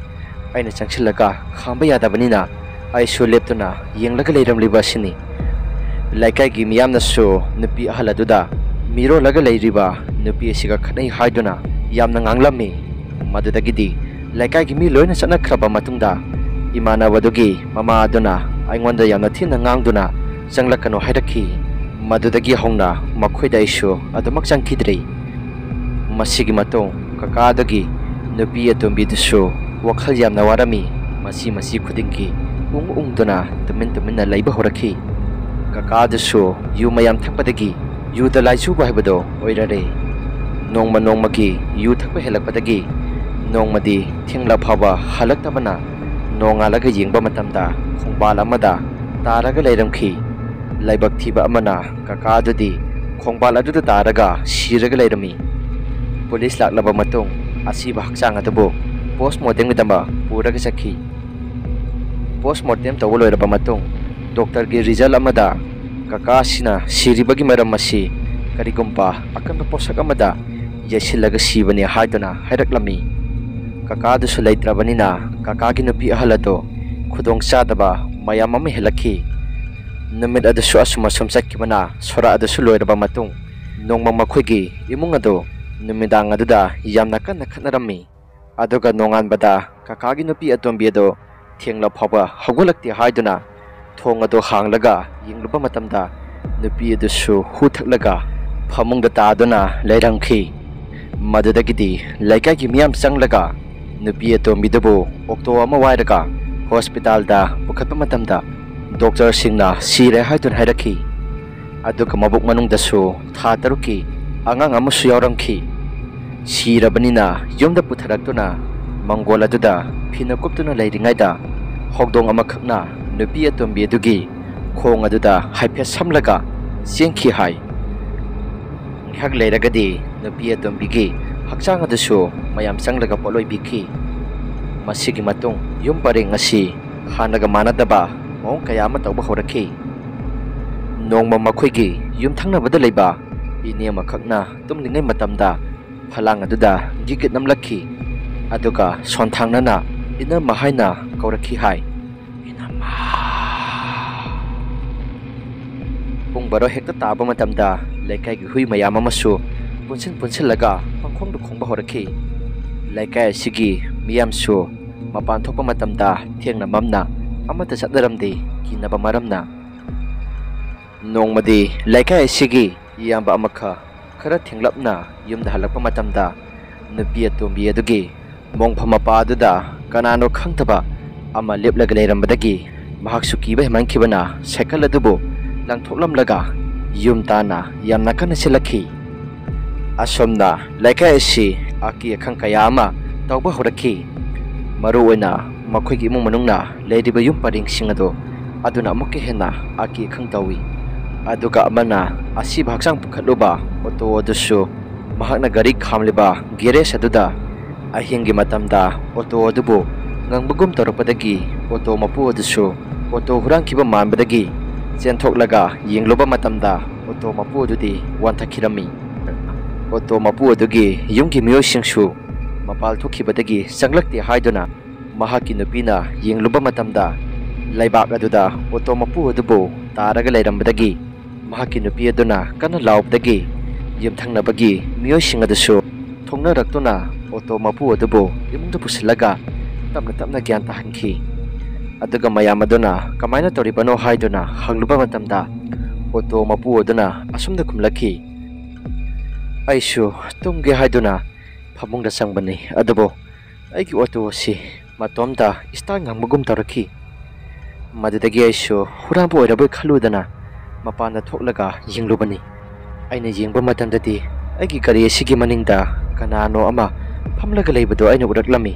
ꯑꯩꯅ ꯆꯪꯁꯤꯜꯂꯒ ꯈꯥꯝꯕ ꯌꯥꯗꯕꯅꯤꯅ ꯑꯩꯁꯨ ꯂꯦꯞꯇꯨꯅ ꯌꯦꯡꯂꯒ ꯂꯩꯔꯝꯂꯤꯕ ꯑꯁꯤꯅꯤ꯫ ꯂꯩꯀꯥꯏꯒꯤ ꯃꯤꯌꯥꯝꯅꯁꯨ ꯅꯨꯄꯤ ꯑꯍꯜ ꯑꯗꯨꯗ ꯃꯤꯔꯣꯜꯂꯒ ꯂꯩꯔꯤꯕ ꯅꯨꯄꯤ ꯑꯁꯤꯒ ꯈꯠꯅꯩ ꯍꯥꯏꯗꯨꯅ ꯌꯥꯝꯅ ꯉꯥꯡꯂꯝꯃꯤ꯫ ꯃꯗꯨꯗꯒꯤꯗꯤ ꯂꯩꯀꯥꯏꯒꯤ ꯃꯤ ꯂꯣꯏꯅ ꯆꯠꯅꯈ꯭ꯔꯕ ꯃꯇꯨꯡꯗ ꯏꯃꯥꯟꯅꯕꯗꯨꯒꯤ ꯃꯃꯥ ꯑꯗꯨꯅ ꯑꯩꯉꯣꯟꯗ ꯌꯥꯝꯅ ꯊꯤꯅ ꯉꯥꯡꯗꯨꯅ ꯆꯪꯂꯛꯀꯅꯨ ꯍꯥꯏꯔꯛꯈꯤ꯫ ꯃꯗꯨꯗꯒꯤ ꯍꯧꯅ ꯃꯈꯣꯏꯗ ꯑꯩꯁꯨ ꯑꯗꯨꯃꯛ ꯆꯪꯈꯤꯗ꯭ꯔꯤ꯫ ꯃꯁꯤꯒꯤ ꯃꯇꯨꯡ ꯀꯀꯥ ꯑꯗꯨꯒꯤ ꯅꯨꯄꯤ ꯑꯇꯣꯝꯕꯤꯗꯨꯁꯨ ꯋꯥꯈꯜ ꯌꯥꯝꯅ ꯋꯥꯔꯝꯃꯤ꯫ ꯃꯁꯤ ꯃꯁꯤ ꯈꯨꯗꯤꯡꯒꯤ ꯎꯪ ꯎꯪꯗꯨꯅ ꯇꯨꯃꯤꯟ ꯇꯨꯃꯤꯟꯅ ꯂꯩꯕ ꯍꯧꯔꯛꯈꯤ꯫ ꯀꯀꯥ ꯑꯗꯨꯁꯨ ꯌꯨ ꯃꯌꯥꯝ ꯊꯛꯄꯗꯒꯤ ꯌꯨꯗ ꯂꯥꯏꯆꯨꯕ ꯍꯥꯏꯕꯗꯣ ꯑꯣꯏꯔꯔꯦ꯫ ꯅꯣꯡꯃ ꯅꯣꯡꯃꯒꯤ ꯌꯨ ꯊꯛꯄ ꯍꯦꯜꯂꯛꯄꯗꯒꯤ ꯅꯣꯡꯃꯗꯤ ꯊꯦꯡꯂ ꯐꯥꯎꯕ ꯍꯜꯂꯛꯇꯕꯅ ꯅꯣꯡꯉꯥꯜꯂꯒ ꯌꯦꯡꯕ ꯃꯇꯝꯗ ꯈꯣꯡꯕꯥꯜ ꯑꯃꯗ ꯇꯥꯔꯒ ꯂꯩꯔꯝꯈꯤ꯫ ꯂꯥꯏꯕꯛ ꯊꯤꯕ ꯑꯃꯅ ꯀꯀꯥ ꯑꯗꯨꯗꯤ ꯈꯣꯡꯕꯥꯜ ꯑꯗꯨꯗ ꯇꯥꯔꯒ ꯁꯤꯔꯒ ꯂꯩꯔꯝꯃꯤ꯫ ꯄꯨꯂꯤꯁ ꯂꯥꯛꯂꯕ ꯃꯇꯨꯡ ꯑꯁꯤꯕ ꯍꯛꯆꯥꯡ ꯑꯗꯨꯕꯨ ꯄꯣꯁꯃꯣꯔꯇꯦꯝꯒꯤꯗꯃꯛ ꯄꯨꯔꯒ ꯆꯠꯈꯤ꯫ ꯄꯣꯁꯃꯣꯔꯇꯦꯝ ꯇꯧꯕ ꯂꯣꯏꯔꯕ ꯃꯇꯨꯡ ꯗꯣꯛꯇꯔꯒꯤ ꯔꯤꯖꯜ ꯑꯃꯗ ꯀꯀꯥ ꯑꯁꯤꯅ ꯁꯤꯔꯤꯕꯒꯤ ꯃꯔꯝ ꯑꯁꯤ ꯀꯔꯤꯒꯨꯝꯕ ꯑꯀꯟꯕ ꯄꯣꯠꯁꯛ ꯑꯃꯗ ꯌꯩꯁꯤꯜꯂꯒ ꯁꯤꯕꯅꯤ ꯍꯥꯏꯗꯨꯅ ꯍꯥꯏꯔꯛꯂꯝꯃꯤ꯫ ꯀꯀꯥꯗꯨꯁꯨ ꯂꯩꯇ꯭ꯔꯕꯅꯤꯅ ꯀꯀꯥꯒꯤ ꯅꯨꯄꯤ ꯑꯍꯜ ꯑꯗꯨ ꯈꯨꯗꯣꯡ ꯆꯥꯗꯕ ꯃꯌꯥꯝ ꯑꯃ ꯍꯦꯜꯂꯛꯈꯤ꯫ ꯅꯨꯃꯤꯠ ꯑꯗꯨꯁꯨ ꯑꯁꯨꯝ ꯑꯁꯨꯝ ꯆꯠꯈꯤꯕꯅ ꯁꯣꯔꯥ ꯑꯗꯨꯁꯨ ꯂꯣꯏꯔꯕ ꯃꯇꯨꯡ ꯅꯣꯡꯃ ꯃꯈꯣꯏꯒꯤ ꯏꯃꯨꯡ ꯑꯗꯨ ꯅꯨꯃꯤꯗꯥꯡ ꯑꯗꯨꯗ ꯌꯥꯝꯅ ꯀꯟꯅ ꯈꯠꯅꯔꯝꯃꯤ꯫ ꯑꯗꯨꯒ ꯅꯣꯡꯉꯥꯟꯕꯗ ꯀꯀꯥꯒꯤ ꯅꯨꯄꯤ ꯑꯇꯣꯝꯕꯤ ꯑꯗꯨ ꯊꯦꯡꯂ ꯐꯥꯎꯕ ꯍꯧꯒꯠꯂꯛꯇꯦ ꯍꯥꯏꯗꯨꯅ ꯊꯣꯡ ꯑꯗꯨ ꯍꯥꯡꯂꯒ ꯌꯦꯡꯂꯨꯕ ꯃꯇꯝꯗ ꯅꯨꯄꯤ ꯑꯗꯨꯁꯨ ꯍꯨ ꯊꯛꯂꯒ ꯐꯃꯨꯡꯗ ꯇꯥꯗꯨꯅ ꯂꯩꯔꯝꯈꯤ꯫ ꯃꯗꯨꯗꯒꯤꯗꯤ ꯂꯩꯀꯥꯏꯒꯤ ꯃꯤꯌꯥꯝ ꯆꯪꯂꯒ ꯅꯨꯄꯤ ꯑꯇꯣꯝꯕꯤꯗꯨꯕꯨ ꯑꯣꯛꯇꯣ ꯑꯃ ꯋꯥꯏꯔꯒ ꯍꯣꯁꯄꯤꯇꯥꯜꯗ ꯄꯨꯈꯠꯄ ꯃꯇꯝꯗ ꯗꯣꯛꯇꯔꯁꯤꯡꯅ ꯁꯤꯔꯦ ꯍꯥꯏꯗꯨꯅ ꯍꯥꯏꯔꯛꯈꯤ꯫ ꯑꯗꯨꯒ ꯃꯕꯨꯛ ꯃꯅꯨꯡꯗꯁꯨ ꯊꯥ ꯇꯔꯨꯛꯀꯤ ꯑꯉꯥꯡ ꯑꯃꯁꯨ ꯌꯥꯎꯔꯝꯈꯤ꯫ ꯁꯤꯔꯕꯅꯤꯅ ꯌꯨꯝꯗ ꯄꯨꯊꯔꯛꯇꯨꯅ ꯃꯪꯒꯣꯜ ꯑꯗꯨꯗ ꯐꯤꯅ ꯀꯨꯞꯇꯨꯅ ꯂꯩꯔꯤꯉꯩꯗ ꯍꯧꯗꯣꯡ ꯑꯃꯈꯛꯅ ꯅꯨꯄꯤ ꯑꯇꯣꯝꯕꯤ ꯑꯗꯨꯒꯤ ꯈꯣꯡ ꯑꯗꯨꯗ ꯍꯥꯏꯐꯦꯠ ꯁꯝꯂꯒ ꯆꯦꯟꯈꯤ ꯍꯥꯏ꯫ ꯉꯥꯏꯍꯥꯛ ꯂꯩꯔꯒꯗꯤ ꯅꯨꯄꯤ ꯑꯇꯣꯝꯕꯤꯒꯤ ꯍꯛꯆꯥꯡ ꯑꯗꯨꯁꯨ ꯃꯌꯥꯝ ꯆꯪꯂꯒ ꯄꯣꯠꯂꯣꯏꯕꯤꯈꯤ꯫ ꯃꯁꯤꯒꯤ ꯃꯇꯨꯡ ꯌꯨꯝ ꯄꯔꯦꯡ ꯑꯁꯤ ꯍꯥꯟꯅꯒ ꯃꯥꯟꯅꯗꯕ ꯃꯑꯣꯡ ꯀꯌꯥ ꯑꯃ ꯇꯧꯕ ꯍꯧꯔꯛꯈꯤ꯫ ꯅꯣꯡꯃ ꯃꯈꯣꯏꯒꯤ ꯌꯨꯝꯊꯪꯅꯕꯗ ꯂꯩꯕ ꯏꯅꯦ ꯑꯃꯈꯛꯅ ꯇꯨꯝꯂꯤꯉꯩ ꯃꯇꯝꯗ ꯐꯂꯥꯡ ꯑꯗꯨꯗ ꯒꯤꯒꯤꯠ ꯅꯝꯂꯛꯈꯤ꯫ ꯑꯗꯨꯒ ꯁꯣꯟꯊꯥꯡꯅꯅ "ꯏꯅꯝꯃ" ꯍꯥꯏꯅ ꯀꯧꯔꯛꯈꯤ ꯍꯥꯏ꯫ "ꯏꯅꯝꯃ!" ꯄꯨꯡ ꯕꯥꯔꯣ ꯍꯦꯛꯇ ꯇꯥꯕ ꯃꯇꯝꯗ ꯂꯩꯀꯥꯏꯒꯤ ꯍꯨꯏ ꯃꯌꯥꯝ ꯑꯃꯁꯨ ꯄꯨꯟꯁꯤꯟ ꯄꯨꯟꯁꯤꯜꯂꯒ ꯄꯪꯈꯣꯡꯗ ꯈꯣꯡꯕ ꯍꯧꯔꯛꯈꯤ꯫ ꯂꯩꯀꯥꯏ ꯑꯁꯤꯒꯤ ꯃꯤꯌꯥꯝꯁꯨ ꯃꯄꯥꯟ ꯊꯣꯛꯄ ꯃꯇꯝꯗ ꯊꯦꯡꯅ ꯃꯝꯅ ꯑꯃꯠꯇ ꯆꯠꯅꯔꯝꯗꯦ, ꯀꯤꯅꯕ ꯃꯔꯝꯅ꯫ ꯅꯣꯡꯃꯗꯤ ꯂꯩꯀꯥꯏ ꯑꯁꯤꯒꯤ ꯏꯌꯥꯝꯕ ꯑꯃꯈꯛ ꯈꯔ ꯊꯦꯡꯂꯞꯅ ꯌꯨꯝꯗ ꯍꯜꯂꯛꯄ ꯃꯇꯝꯗ, ꯅꯨꯄꯤ ꯑꯇꯣꯝꯕꯤ ꯑꯗꯨꯒꯤ ꯃꯣꯡꯐꯝ ꯃꯄꯥ ꯑꯗꯨꯗ ꯀꯅꯥꯅꯣ ꯈꯪꯗꯕ ꯑꯃ ꯂꯦꯞꯂꯒ ꯂꯩꯔꯝꯕꯗꯒꯤ ꯃꯍꯥꯛꯁꯨ ꯀꯤꯕ ꯍꯦꯟꯃꯟꯈꯤꯕꯅ ꯁꯥꯏꯀꯜ ꯑꯗꯨꯕꯨ ꯂꯪꯊꯣꯛꯂꯝꯂꯒ ꯌꯨꯝ ꯇꯥꯟꯅ ꯌꯥꯝꯅ ꯀꯟꯅ ꯆꯦꯜꯂꯛꯈꯤ꯫ ꯑꯁꯣꯝꯅ ꯂꯩꯀꯥꯏ ꯑꯁꯤ ꯑꯀꯤ ꯑꯈꯪ ꯀꯌꯥ ꯑꯃ ꯇꯧꯕ ꯍꯧꯔꯛꯈꯤ꯫ ꯃꯔꯨꯑꯣꯏꯅ ꯃꯈꯣꯏꯒꯤ ꯏꯃꯨꯡ ꯃꯅꯨꯡꯅ ꯂꯩꯔꯤꯕ ꯌꯨꯝ ꯄꯔꯦꯡꯁꯤꯡ ꯑꯗꯨ ꯑꯗꯨꯅ ꯑꯃꯨꯛꯀ ꯍꯦꯟꯅ ꯑꯀꯤ ꯑꯈꯪ ꯇꯧꯏ꯫ ꯑꯗꯨꯒ ꯑꯃꯅ ꯑꯁꯤꯕ ꯍꯛꯆꯥꯡ ꯄꯨꯈꯠꯂꯨꯕ ꯑꯣꯇꯣ ꯑꯗꯨꯁꯨ ꯃꯍꯥꯛꯅ ꯒꯥꯔꯤ ꯈꯥꯝꯂꯤꯕ ꯒꯦꯔꯦꯖ ꯑꯗꯨꯗ ꯑꯍꯤꯡꯒꯤ ꯃꯇꯝꯗ ꯑꯣꯇꯣ ꯑꯗꯨꯕꯨ ꯉꯪꯕꯒꯨꯝ ꯇꯧꯔꯛꯄꯗꯒꯤ ꯑꯣꯇꯣ ꯃꯄꯨ ꯑꯗꯨꯁꯨ ꯑꯣꯇꯣ ꯍꯨꯔꯥꯟꯈꯤꯕ ꯃꯥꯟꯕꯗꯒꯤ ꯆꯦꯟꯊꯣꯛꯂꯒ ꯌꯦꯡꯂꯨꯕ ꯃꯇꯝꯗ ꯑꯣꯇꯣ ꯃꯄꯨ ꯑꯗꯨꯗꯤ ꯋꯥꯟꯊꯈꯤꯔꯝꯃꯤ꯫ ꯑꯣꯇꯣ ꯃꯄꯨ ꯑꯗꯨꯒꯤ ꯌꯨꯝꯒꯤ ꯃꯤꯑꯣꯏꯁꯤꯡꯁꯨ ꯃꯄꯥꯜ ꯊꯣꯛꯈꯤꯕꯗꯒꯤ ꯆꯪꯂꯛꯇꯦ ꯍꯥꯏꯗꯨꯅ ꯃꯍꯥꯛꯀꯤ ꯅꯨꯄꯤꯅ ꯌꯦꯡꯂꯨꯕ ꯃꯇꯝꯗ ꯂꯩꯕꯥꯛ ꯑꯗꯨꯗ ꯑꯣꯇꯣ ꯃꯄꯨ ꯑꯗꯨꯕꯨ ꯇꯥꯔꯒ ꯂꯩꯔꯝꯕꯗꯒꯤ ꯃꯍꯥꯛꯀꯤ ꯅꯨꯄꯤ ꯑꯗꯨꯅ ꯀꯟꯅ ꯂꯥꯎꯕꯗꯒꯤ ꯌꯨꯝꯊꯪꯅꯕꯒꯤ ꯃꯤꯑꯣꯏꯁꯤꯡ ꯑꯗꯨꯁꯨ ꯊꯣꯛꯅꯔꯛꯇꯨꯅ ꯑꯣꯇꯣ ꯃꯄꯨ ꯑꯗꯨꯕꯨ ꯏꯃꯨꯡꯗ ꯄꯨꯁꯤꯜꯂꯒ ꯇꯞꯅ ꯇꯞꯅ ꯒ꯭ꯌꯥꯟ ꯇꯥꯍꯟꯈꯤ꯫ ꯑꯗꯨꯒ ꯃꯌꯥꯝ ꯑꯗꯨꯅ ꯀꯃꯥꯏꯅ ꯇꯧꯔꯤꯕꯅꯣ ꯍꯥꯏꯗꯨꯅ ꯍꯪꯂꯨꯕ ꯃꯇꯝꯗ ꯑꯣꯇꯣ ꯃꯄꯨ ꯑꯗꯨꯅ ꯑꯁꯨꯝꯅ ꯈꯨꯝꯂꯛꯈꯤ, "ꯑꯩꯁꯨ ꯇꯨꯝꯒꯦ ꯍꯥꯏꯗꯨꯅ ꯐꯃꯨꯡꯗ ꯆꯪꯕꯅꯤ, ꯑꯗꯨꯕꯨ ꯑꯩꯒꯤ ꯑꯣꯇꯣ ꯑꯁꯤ ꯃꯇꯣꯝꯇ ꯏꯁꯇꯥꯔ ꯉꯪꯕꯒꯨꯝ ꯇꯧꯔꯛꯈꯤ꯫ ꯃꯗꯨꯗꯒꯤ ꯑꯩꯁꯨ ꯍꯨꯔꯥꯟꯕ ꯑꯣꯏꯔꯕꯣꯏ ꯈꯜꯂꯨꯗꯅ ꯃꯄꯥꯟꯗ ꯊꯣꯛꯂꯒ ꯌꯦꯡꯂꯨꯕꯅꯤ꯫ ꯑꯩꯅ ꯌꯦꯡꯕ ꯃꯇꯝꯗꯗꯤ ꯑꯩꯒꯤ ꯒꯥꯔꯤ ꯑꯁꯤꯒꯤ ꯃꯅꯤꯡꯗ ꯀꯅꯥꯅꯣ ꯑꯃ ꯐꯝꯂꯒ ꯂꯩꯕꯗꯨ ꯑꯩꯅ ꯎꯔꯛꯂꯝꯃꯤ꯫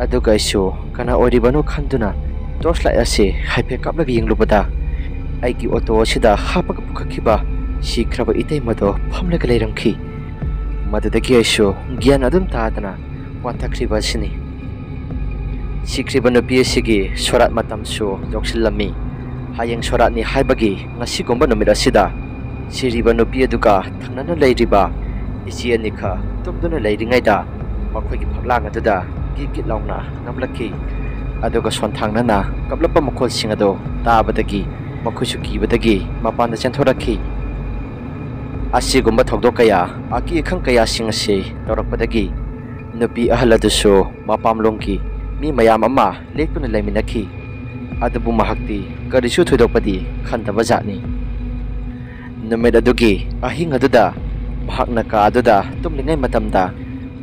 ꯑꯗꯨꯒ ꯑꯩꯁꯨ ꯀꯅꯥ ꯑꯣꯏꯔꯤꯕꯅꯣ ꯈꯟꯗꯨꯅ ꯇꯣꯔꯆ ꯂꯥꯏꯠ ꯑꯁꯤ ꯍꯥꯏꯐꯦꯠ ꯀꯥꯞꯂꯒ ꯌꯦꯡꯂꯨꯕꯗ ꯑꯩꯒꯤ ꯑꯣꯇꯣ ꯑꯁꯤꯗ ꯍꯥꯞꯄꯒ ꯄꯨꯈꯠꯈꯤꯕ ꯁꯤꯈ꯭ꯔꯕ ꯏꯇꯩꯃꯗꯣ ꯐꯝꯂꯒ ꯂꯩꯔꯝꯈꯤ꯫ ꯃꯗꯨꯗꯒꯤ ꯑꯩꯁꯨ ꯒ꯭ꯌꯥꯟ ꯑꯗꯨꯝ ꯇꯥꯗꯅ ꯋꯥꯟꯊꯈ꯭ꯔꯤꯕ ꯑꯁꯤꯅꯤ꯫" ꯁꯤꯈ꯭ꯔꯤꯕ ꯅꯨꯄꯤ ꯑꯁꯤꯒꯤ ꯁꯣꯔꯥꯠ ꯃꯇꯝꯁꯨ ꯌꯧꯁꯤꯜꯂꯝꯃꯤ꯫ ꯍꯌꯦꯡ ꯁꯣꯔꯥꯠꯅꯤ ꯍꯥꯏꯕꯒꯤ ꯉꯁꯤꯒꯨꯝꯕ ꯅꯨꯃꯤꯠ ꯑꯁꯤꯗ ꯁꯤꯔꯤꯕ ꯅꯨꯄꯤ ꯑꯗꯨꯒ ꯊꯪꯅꯅ ꯂꯩꯔꯤꯕ ꯏꯆꯦ ꯑꯅꯤꯈꯛ ꯇꯨꯝꯗꯨꯅ ꯂꯩꯔꯤꯉꯩꯗ ꯃꯈꯣꯏꯒꯤ ꯐꯛꯂꯥꯡ ꯑꯗꯨꯗ ꯒꯤꯠ ꯒꯤꯠ ꯂꯥꯎꯅ ꯅꯝꯂꯛꯈꯤ꯫ ꯑꯗꯨꯒ ꯁꯣꯟꯊꯥꯡꯅꯅ ꯀꯞꯂꯛꯄ ꯃꯈꯣꯜꯁꯤꯡ ꯑꯗꯨ ꯇꯥꯕꯗꯒꯤ ꯃꯈꯣꯏꯁꯨ ꯀꯤꯕꯗꯒꯤ ꯃꯄꯥꯟꯗ ꯆꯦꯟꯊꯣꯔꯛꯈꯤ꯫ ꯑꯁꯤꯒꯨꯝꯕ ꯊꯧꯗꯣꯛ ꯀꯌꯥ, ꯑꯀꯤ ꯑꯈꯪ ꯀꯌꯥꯁꯤꯡ ꯑꯁꯤ ꯇꯧꯔꯛꯄꯗꯒꯤ ꯅꯨꯄꯤ ꯑꯍꯜ ꯑꯗꯨꯁꯨ ꯃꯄꯥꯝꯂꯣꯝꯒꯤ ꯃꯤ ꯃꯌꯥꯝ ꯑꯃ ꯂꯦꯛꯇꯨꯅ ꯂꯩꯃꯤꯟꯅꯈꯤ꯫ ꯑꯗꯨꯕꯨ ꯃꯍꯥꯛꯇꯤ ꯀꯔꯤꯁꯨ ꯊꯣꯏꯗꯣꯛꯄꯗꯤ ꯈꯟꯗꯕ ꯖꯥꯠꯅꯤ꯫ ꯅꯨꯃꯤꯠ ꯑꯗꯨꯒꯤ ꯑꯍꯤꯡ ꯑꯗꯨꯗ ꯃꯍꯥꯛꯅ ꯀꯥ ꯑꯗꯨꯗ ꯇꯨꯝꯂꯤꯉꯩ ꯃꯇꯝꯗ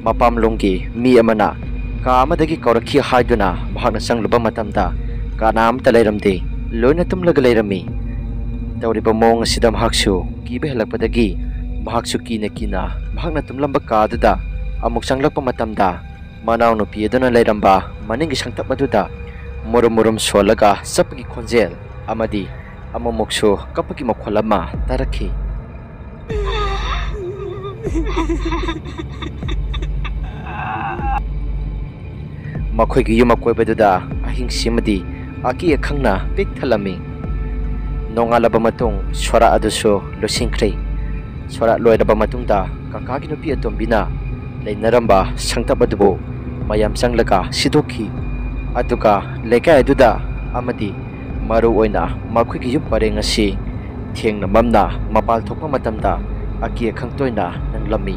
ꯃꯄꯥꯝꯂꯣꯝꯒꯤ ꯃꯤ ꯑꯃꯅ ꯀꯥ ꯑꯃꯗꯒꯤ ꯀꯧꯔꯛꯈꯤ ꯍꯥꯏꯗꯨꯅ ꯃꯍꯥꯛꯅ ꯆꯪꯂꯨꯕ ꯃꯇꯝꯗ ꯀꯅꯥ ꯑꯃꯠꯇ ꯂꯩꯔꯝꯗꯦ꯫ ꯂꯣꯏꯅ ꯇꯨꯝꯂꯒ ꯂꯩꯔꯝꯃꯤ꯫ ꯇꯧꯔꯤꯕ ꯃꯑꯣꯡ ꯑꯁꯤꯗ ꯃꯍꯥꯛꯁꯨ ꯀꯤꯕ ꯍꯦꯜꯂꯛꯄꯗꯒꯤ ꯃꯍꯥꯛꯁꯨ ꯀꯤꯅ ꯀꯤꯅ ꯃꯍꯥꯛꯅ ꯇꯨꯝꯂꯝꯕ ꯀꯥ ꯑꯗꯨꯗ ꯑꯃꯨꯛ ꯆꯪꯂꯛꯄ ꯃꯇꯝꯗ ꯃꯅꯥꯎꯅꯨꯄꯤ ꯑꯗꯨꯅ ꯂꯩꯔꯝꯕ ꯃꯅꯤꯡꯒꯤ ꯁꯪꯇꯞ ꯑꯗꯨꯗ ꯃꯨꯔꯨꯝ ꯃꯨꯔꯨꯝ ꯁꯣꯜꯂꯒ ꯆꯠꯄꯒꯤ ꯈꯣꯟꯖꯦꯜ ꯑꯃꯗꯤ ꯑꯃꯨꯛꯃꯨꯛꯁꯨ ꯀꯞꯄꯒꯤ ꯃꯈꯣꯜ ꯑꯃ ꯇꯥꯔꯛꯈꯤ꯫ ꯃꯈꯣꯏꯒꯤ ꯌꯨꯝ ꯑꯀꯣꯏꯕꯗꯨꯗ ꯑꯍꯤꯡꯁꯤꯃꯗꯤ ꯑꯀꯤ ꯑꯈꯪꯅ ꯄꯤꯛ ꯊꯜꯂꯝꯃꯤ꯫ ꯅꯣꯡꯉꯥꯜꯂꯕ ꯃꯇꯨꯡ ꯁꯣꯔꯥ ꯑꯗꯨꯁꯨ ꯂꯣꯏꯁꯤꯟꯈ꯭ꯔꯦ꯫ ꯁꯣꯔꯥ ꯂꯣꯏꯔꯕ ꯃꯇꯨꯡꯗ ꯀꯀꯥꯒꯤ ꯅꯨꯄꯤ ꯑꯇꯣꯝꯕꯤꯅ ꯂꯩꯅꯔꯝꯕ ꯁꯪꯇꯞ ꯑꯗꯨꯕꯨ ꯃꯌꯥꯝ ꯆꯪꯂꯒ ꯁꯤꯗꯣꯛꯈꯤ꯫ ꯑꯗꯨꯒ ꯂꯩꯀꯥꯏ ꯑꯗꯨꯗ ꯑꯃꯗꯤ ꯃꯔꯨ ꯑꯣꯏꯅ ꯃꯈꯣꯏꯒꯤ ꯌꯨꯝ ꯄꯔꯦꯡ ꯑꯁꯤ ꯊꯦꯡꯅ ꯃꯝꯅ ꯃꯄꯥꯜ ꯊꯣꯛꯄ ꯃꯇꯝꯗ ꯑꯀꯤ ꯑꯈꯪ ꯇꯣꯏꯅ ꯅꯪꯂꯝꯃꯤ꯫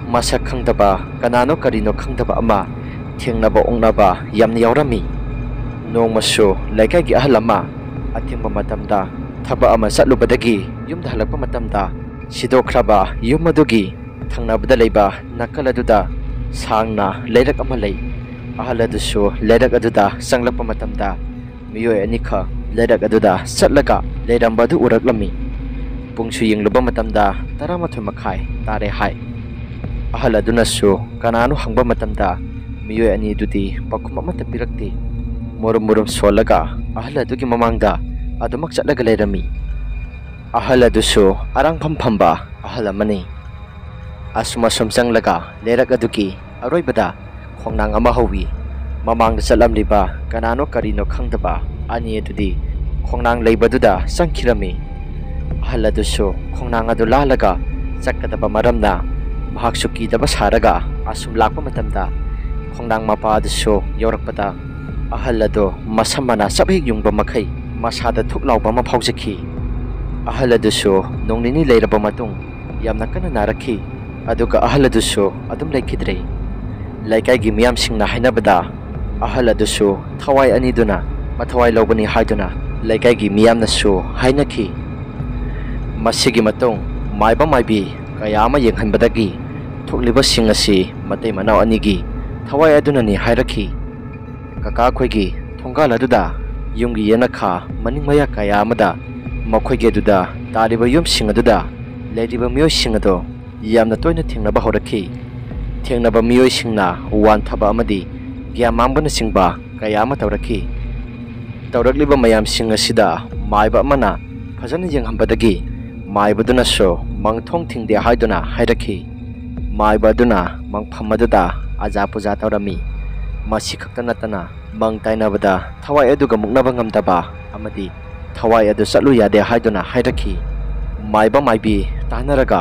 ꯃꯁꯛ ꯈꯪꯗꯕ, ꯀꯅꯥꯅꯣ ꯀꯔꯤꯅꯣ ꯈꯪꯗꯕ ꯑꯃ ꯊꯦꯡꯅꯕ ꯑꯣꯛꯅꯕ ꯌꯥꯝꯅ ꯌꯥꯎꯔꯝꯃꯤ꯫ ꯅꯣꯡꯃꯁꯨ ꯂꯩꯀꯥꯏꯒꯤ ꯑꯍꯜ ꯑꯃ ꯑꯊꯦꯡꯕ ꯃꯇꯝꯗ ꯊꯕꯛ ꯑꯃ ꯆꯠꯂꯨꯕꯗꯒꯤ ꯌꯨꯝꯗ ꯍꯜꯂꯛꯄ ꯃꯇꯝꯗ ꯁꯤꯗꯣꯛꯈ꯭ꯔꯕ ꯌꯨꯝ ꯑꯗꯨꯒꯤ ꯊꯪꯅꯕꯗ ꯂꯩꯕ ꯅꯥꯀꯜ ꯑꯗꯨꯗ ꯁꯥꯡꯅ ꯂꯩꯔꯛ ꯑꯃ ꯂꯩ꯫ ꯑꯍꯜ ꯑꯗꯨꯁꯨ ꯂꯩꯔꯛ ꯑꯗꯨꯗ ꯆꯪꯂꯛꯄ ꯃꯇꯝꯗ ꯃꯤꯑꯣꯏ ꯑꯅꯤꯈꯛ ꯂꯩꯔꯛ ꯑꯗꯨꯗ ꯆꯠꯂꯒ ꯂꯩꯔꯝꯕ ꯑꯗꯨ ꯎꯔꯛꯂꯝꯃꯤ꯫ ꯄꯨꯡꯁꯨ ꯌꯦꯡꯂꯨꯕ ꯃꯇꯝꯗ ꯇꯔꯥꯃꯥꯊꯣꯏ ꯃꯈꯥꯏ ꯇꯥꯔꯦ ꯍꯥꯏ꯫ ꯑꯍꯜ ꯑꯗꯨꯅꯁꯨ ꯀꯅꯥꯅꯣ ꯍꯪꯕ ꯃꯇꯝꯗ ꯃꯤꯑꯣꯏ ꯑꯅꯤ ꯑꯗꯨꯗꯤ ꯄꯥꯎꯈꯨꯝ ꯑꯃꯠꯇ ꯄꯤꯔꯛꯇꯦ꯫ ꯃꯨꯔꯨꯝ ꯃꯨꯔꯨꯝ ꯁꯣꯜꯂꯒ ꯑꯍꯜ ꯑꯗꯨꯒꯤ ꯃꯃꯥꯡꯗ ꯑꯗꯨꯃꯛ ꯆꯠꯂꯒ ꯂꯩꯔꯝꯃꯤ꯫ ꯑꯍꯜ ꯑꯗꯨꯁꯨ ꯑꯔꯥꯡꯐꯝ ꯐꯝꯕ ꯑꯍꯜ ꯑꯃꯅꯤ꯫ ꯑꯁꯨꯝ ꯑꯁꯨꯝ ꯆꯪꯂꯒ ꯂꯩꯔꯛ ꯑꯗꯨꯒꯤ ꯑꯔꯣꯏꯕꯗ ꯈꯣꯡꯅꯥꯡ ꯑꯃ ꯍꯧꯋꯤ꯫ ꯃꯃꯥꯡꯗ ꯆꯠꯂꯝꯂꯤꯕ ꯀꯅꯥꯅꯣ ꯀꯔꯤꯅꯣ ꯈꯪꯗꯕ ꯑꯅꯤ ꯑꯗꯨꯗꯤ ꯈꯣꯡꯅꯥꯡ ꯂꯩꯕꯗꯨꯗ ꯆꯪꯈꯤꯔꯝꯃꯤ꯫ ꯑꯍꯜ ꯑꯗꯨꯁꯨ ꯈꯣꯡꯅꯥꯡ ꯑꯗꯨ ꯂꯥꯜꯂꯒ ꯆꯠꯀꯗꯕ ꯃꯔꯝꯅ, ꯃꯍꯥꯛꯁꯨ ꯀꯤꯗꯕ ꯁꯥꯔꯒ ꯑꯁꯨꯝ ꯂꯥꯛꯄ ꯃꯇꯝꯗ, ꯈꯣꯡꯅꯥꯡ ꯃꯄꯥ ꯑꯗꯨꯁꯨ ꯌꯧꯔꯛꯄꯗ, ꯑꯍꯜ ꯑꯗꯨ ꯃꯁꯝ ꯃꯅꯥ ꯆꯞ ꯍꯦꯛ ꯌꯨꯡꯕ ꯃꯈꯩ ꯃꯁꯥꯗ ꯊꯨꯛ ꯂꯥꯎꯕ ꯑꯃ ꯐꯥꯎꯖꯈꯤ꯫ ꯑꯍꯜ ꯑꯗꯨꯁꯨ ꯅꯣꯡ ꯅꯤꯅꯤ ꯂꯩꯔꯕ ꯃꯇꯨꯡ ꯌꯥꯝꯅ ꯀꯟꯅ ꯅꯥꯔꯛꯈꯤ꯫ ꯑꯗꯨꯒ ꯑꯍꯜ ꯑꯗꯨꯁꯨ ꯑꯗꯨꯝ ꯂꯩꯈꯤꯗ꯭ꯔꯦ꯫ ꯂꯩꯀꯥꯏꯒꯤ ꯃꯤꯌꯥꯝꯁꯤꯡꯅ ꯍꯥꯏꯅꯕꯗ, ꯑꯍꯜ ꯑꯗꯨꯁꯨ ꯊꯋꯥꯏ ꯑꯅꯤꯗꯨꯅ ꯃꯊꯋꯥꯏ ꯂꯧꯕꯅꯤ ꯍꯥꯏꯗꯨꯅ ꯂꯩꯀꯥꯏꯒꯤ ꯃꯤꯌꯥꯝꯅꯁꯨ ꯍꯥꯏꯅꯈꯤ꯫ ꯃꯁꯤꯒꯤ ꯃꯇꯨꯡ ꯃꯥꯏꯕ ꯃꯥꯏꯕꯤ ꯀꯌꯥ ꯑꯃ ꯌꯦꯡꯍꯟꯕꯗꯒꯤ ꯊꯣꯛꯂꯤꯕꯁꯤꯡ ꯑꯁꯤ ꯃꯇꯩ ꯃꯅꯥꯎ ꯑꯅꯤꯒꯤ ꯊꯋꯥꯏ ꯑꯗꯨꯅꯅꯤ ꯍꯥꯏꯔꯛꯈꯤ꯫ ꯀꯀꯥ ꯑꯩꯈꯣꯏꯒꯤ ꯊꯣꯡꯒꯥꯜ ꯑꯗꯨꯗ ꯌꯨꯝꯒꯤ ꯌꯦꯅꯈꯥ ꯃꯅꯤꯡ ꯃꯌꯥ ꯀꯌꯥ ꯑꯃꯗ ꯃꯈꯣꯏꯒꯤ ꯑꯗꯨꯗ ꯇꯥꯔꯤꯕ ꯌꯨꯝꯁꯤꯡ ꯑꯗꯨꯗ ꯂꯩꯔꯤꯕ ꯃꯤꯑꯣꯏꯁꯤꯡ ꯑꯗꯨ ꯌꯥꯝꯅ ꯇꯣꯏꯅ ꯊꯦꯡꯅꯕ ꯍꯧꯔꯛꯈꯤ꯫ ꯊꯦꯡꯅꯕ ꯃꯤꯑꯣꯏꯁꯤꯡꯅ ꯋꯥꯟꯊꯕ ꯑꯃꯗꯤ ꯒ꯭ꯌꯥꯟ ꯃꯥꯡꯕꯅꯆꯤꯡꯕ ꯀꯌꯥ ꯑꯃ ꯇꯧꯔꯛꯈꯤ꯫ ꯇꯧꯔꯛꯂꯤꯕ ꯃꯌꯥꯝꯁꯤꯡ ꯑꯁꯤꯗ ꯃꯥꯏꯕ ꯑꯃꯅ ꯐꯖꯅ ꯌꯦꯡꯍꯟꯕꯗꯒꯤ ꯃꯥꯏꯕꯗꯨꯅꯁꯨ ꯃꯪꯊꯣꯡ ꯊꯤꯡꯗꯦ ꯍꯥꯏꯗꯨꯅ ꯍꯥꯏꯔꯛꯈꯤ꯫ ꯃꯥꯏꯕ ꯑꯗꯨꯅ ꯃꯪꯐꯝ ꯑꯗꯨꯗ ꯑꯖꯥ ꯄꯨꯖꯥ ꯇꯧꯔꯝꯃꯤ꯫ ꯃꯁꯤ ꯈꯛꯇ ꯅꯠꯇꯅ ꯃꯪ ꯇꯥꯏꯅꯕꯗ ꯊꯋꯥꯏ ꯑꯗꯨꯒ ꯃꯨꯛꯅꯕ ꯉꯝꯗꯕ ꯑꯃꯗꯤ ꯊꯋꯥꯏ ꯑꯗꯨ ꯆꯠꯂꯨ ꯌꯥꯗꯦ ꯍꯥꯏꯗꯨꯅ ꯍꯥꯏꯔꯛꯈꯤ꯫ ꯃꯥꯏꯕ ꯃꯥꯏꯕꯤ ꯇꯥꯟꯅꯔꯒ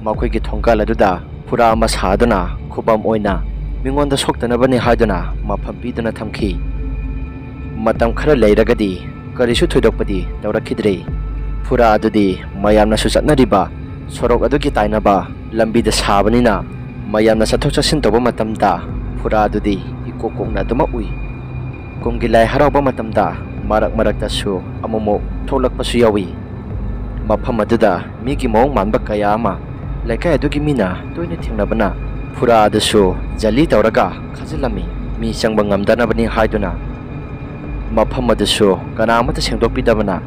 ꯃꯈꯣꯏꯒꯤ ꯊꯣꯡꯒꯥꯜ ꯑꯗꯨꯗ ꯐꯨꯔꯥ ꯑꯃ ꯁꯥꯗꯨꯅ ꯈꯨꯕꯝ ꯑꯣꯏꯅ ꯃꯤꯉꯣꯟꯗ ꯁꯣꯛꯇꯅꯕꯅꯤ ꯍꯥꯏꯗꯨꯅ ꯃꯐꯝ ꯄꯤꯗꯨꯅ ꯊꯝꯈꯤ꯫ ꯃꯇꯝ ꯈꯔ ꯂꯩꯔꯒꯗꯤ ꯀꯔꯤꯁꯨ ꯊꯣꯏꯗꯣꯛꯄꯗꯤ ꯇꯧꯔꯛꯈꯤꯗ꯭ꯔꯦ꯫ ꯐꯨꯔꯥ ꯑꯗꯨꯗꯤ ꯃꯌꯥꯝꯅꯁꯨ ꯆꯠꯅꯔꯤꯕ ꯁꯣꯔꯣꯛ ꯑꯗꯨꯒꯤ ꯇꯥꯏꯅꯕ ꯂꯝꯕꯤꯗ ꯁꯥꯕꯅꯤꯅ ꯃꯌꯥꯝꯅ ꯆꯠꯊꯣꯛ ꯆꯠꯁꯤꯟ ꯇꯧꯕ ꯃꯇꯝꯗ ꯐꯨꯔꯥ ꯑꯗꯨꯗꯤ ꯏꯀꯣꯛ ꯀꯣꯛꯅ ꯑꯗꯨꯃꯛ ꯎꯏ꯫ ꯀꯨꯝꯒꯤ ꯂꯥꯏ ꯍꯔꯥꯎꯕ ꯃꯇꯝꯗ ꯃꯔꯛ ꯃꯔꯛꯇꯁꯨ ꯑꯃꯨꯛꯃꯨꯛ ꯊꯣꯛꯂꯛꯄꯁꯨ ꯌꯥꯎꯏ꯫ ꯃꯐꯝ ꯑꯗꯨꯗ ꯃꯤꯒꯤ ꯃꯑꯣꯡ ꯃꯥꯟꯕ ꯀꯌꯥ ꯑꯃ ꯂꯩꯀꯥꯏ ꯑꯗꯨꯒꯤ ꯃꯤꯅ ꯇꯣꯏꯅ ꯊꯦꯡꯅꯕꯅ ꯐꯨꯔꯥ ꯑꯗꯨꯁꯨ ꯖꯂꯤ ꯇꯧꯔꯒ ꯈꯥꯖꯤꯜꯂꯝꯃꯤ꯫ ꯃꯤ ꯆꯪꯕ ꯉꯝꯗꯅꯕꯅꯤ ꯍꯥꯏꯗꯨꯅ ꯃꯐꯝ ꯑꯗꯨꯁꯨ ꯀꯅꯥ ꯑꯃꯠꯇ ꯁꯦꯡꯗꯣꯛꯄꯤꯗꯕꯅ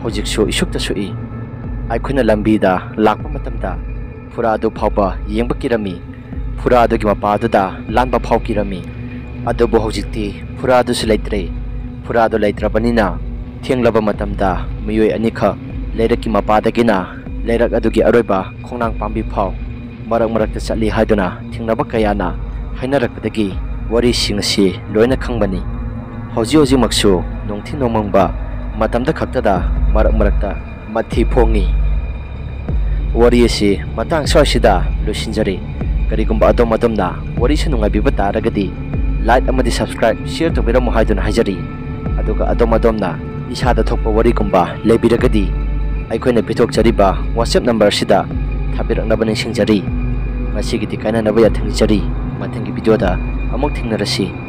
ꯍꯧꯖꯤꯛꯁꯨ ꯏꯁꯨꯛꯇ ꯁꯨꯛꯏ꯫ ꯑꯩꯈꯣꯏꯅ ꯂꯝꯕꯤꯗ ꯂꯥꯛꯄ ꯃꯇꯝꯗ ꯐꯨꯔꯥ ꯑꯗꯨ ꯐꯥꯎꯕ ꯌꯦꯡꯕ ꯀꯤꯔꯝꯃꯤ꯫ ꯐꯨꯔꯥ ꯑꯗꯨꯒꯤ ꯃꯄꯥ ꯑꯗꯨꯗ ꯂꯥꯟꯕ ꯐꯥꯎ ꯀꯤꯔꯝꯃꯤ꯫ ꯑꯗꯨꯕꯨ ꯍꯧꯖꯤꯛꯇꯤ ꯐꯨꯔꯥ ꯑꯗꯨꯁꯨ ꯂꯩꯇ꯭ꯔꯦ꯫ ꯐꯨꯔꯥ ꯑꯗꯨ ꯂꯩꯇ꯭ꯔꯕꯅꯤꯅ ꯊꯦꯡꯂꯕ ꯃꯇꯝꯗ ꯃꯤꯑꯣꯏ ꯑꯅꯤꯈꯛ ꯂꯩꯔꯛꯀꯤ ꯃꯄꯥꯗꯒꯤꯅ ꯂꯩꯔꯛ ꯑꯗꯨꯒꯤ ꯑꯔꯣꯏꯕ ꯈꯣꯡꯅꯥꯡ ꯄꯥꯝꯕꯤ ꯐꯥꯎ ꯃꯔꯛ ꯃꯔꯛꯇ ꯆꯠꯂꯤ ꯍꯥꯏꯗꯨꯅ ꯊꯦꯡꯅꯕ ꯀꯌꯥꯅ ꯍꯥꯏꯅꯔꯛꯄꯗꯒꯤ ꯋꯥꯔꯤꯁꯤꯡ ꯑꯁꯤ ꯂꯣꯏꯅ ꯈꯪꯕꯅꯤ꯫ ꯍꯧꯖꯤꯛ ꯍꯧꯖꯤꯛꯃꯛꯁꯨ ꯅꯣꯡꯊꯤ ꯅꯣꯡꯃꯪꯕ ꯃꯇꯝꯗ ꯈꯛꯇꯗ ꯃꯔꯛ ꯃꯔꯛꯇ ꯃꯊꯤ ꯐꯣꯡꯉꯤ꯫ ꯋꯥꯔꯤ ꯑꯁꯤ ꯃꯇꯥꯡ ꯁ꯭ꯋꯥꯏꯁꯤꯗ ꯂꯣꯏꯁꯤꯟꯖꯔꯤ꯫ ꯀꯔꯤꯒꯨꯝꯕ ꯑꯗꯣꯝ ꯑꯗꯣꯝꯅ ꯋꯥꯔꯤꯁꯤ ꯅꯨꯡꯉꯥꯏꯕꯤꯕ ꯇꯥꯔꯒꯗꯤ like ꯑꯃꯗꯤ subscribe, share ꯇꯧꯕꯤꯔꯝꯃꯨ ꯍꯥꯏꯗꯨꯅ ꯍꯥꯏꯖꯔꯤ꯫ ꯑꯗꯨꯒ ꯑꯗꯣꯝ ꯑꯗꯣꯝꯅ ꯏꯁꯥꯗ ꯊꯣꯛꯄ ꯋꯥꯔꯤꯒꯨꯝꯕ ꯂꯩꯕꯤꯔꯒꯗꯤ ꯑꯩꯈꯣꯏꯅ ꯄꯤꯊꯣꯛꯆꯔꯤꯕ WhatsApp number ꯑꯁꯤꯗ ꯊꯥꯕꯤꯔꯛꯅꯕ ꯅꯤꯡꯁꯤꯡꯖꯔꯤ꯫ ꯉꯁꯤꯒꯤꯗꯤ ꯀꯥꯏꯅꯅꯕ ꯌꯥꯊꯪ ꯅꯤꯖꯔꯤ꯫ ꯃꯊꯪꯒꯤ video ꯗ ꯑꯃꯨꯛ ꯊꯦꯡꯅꯔꯁꯤ꯫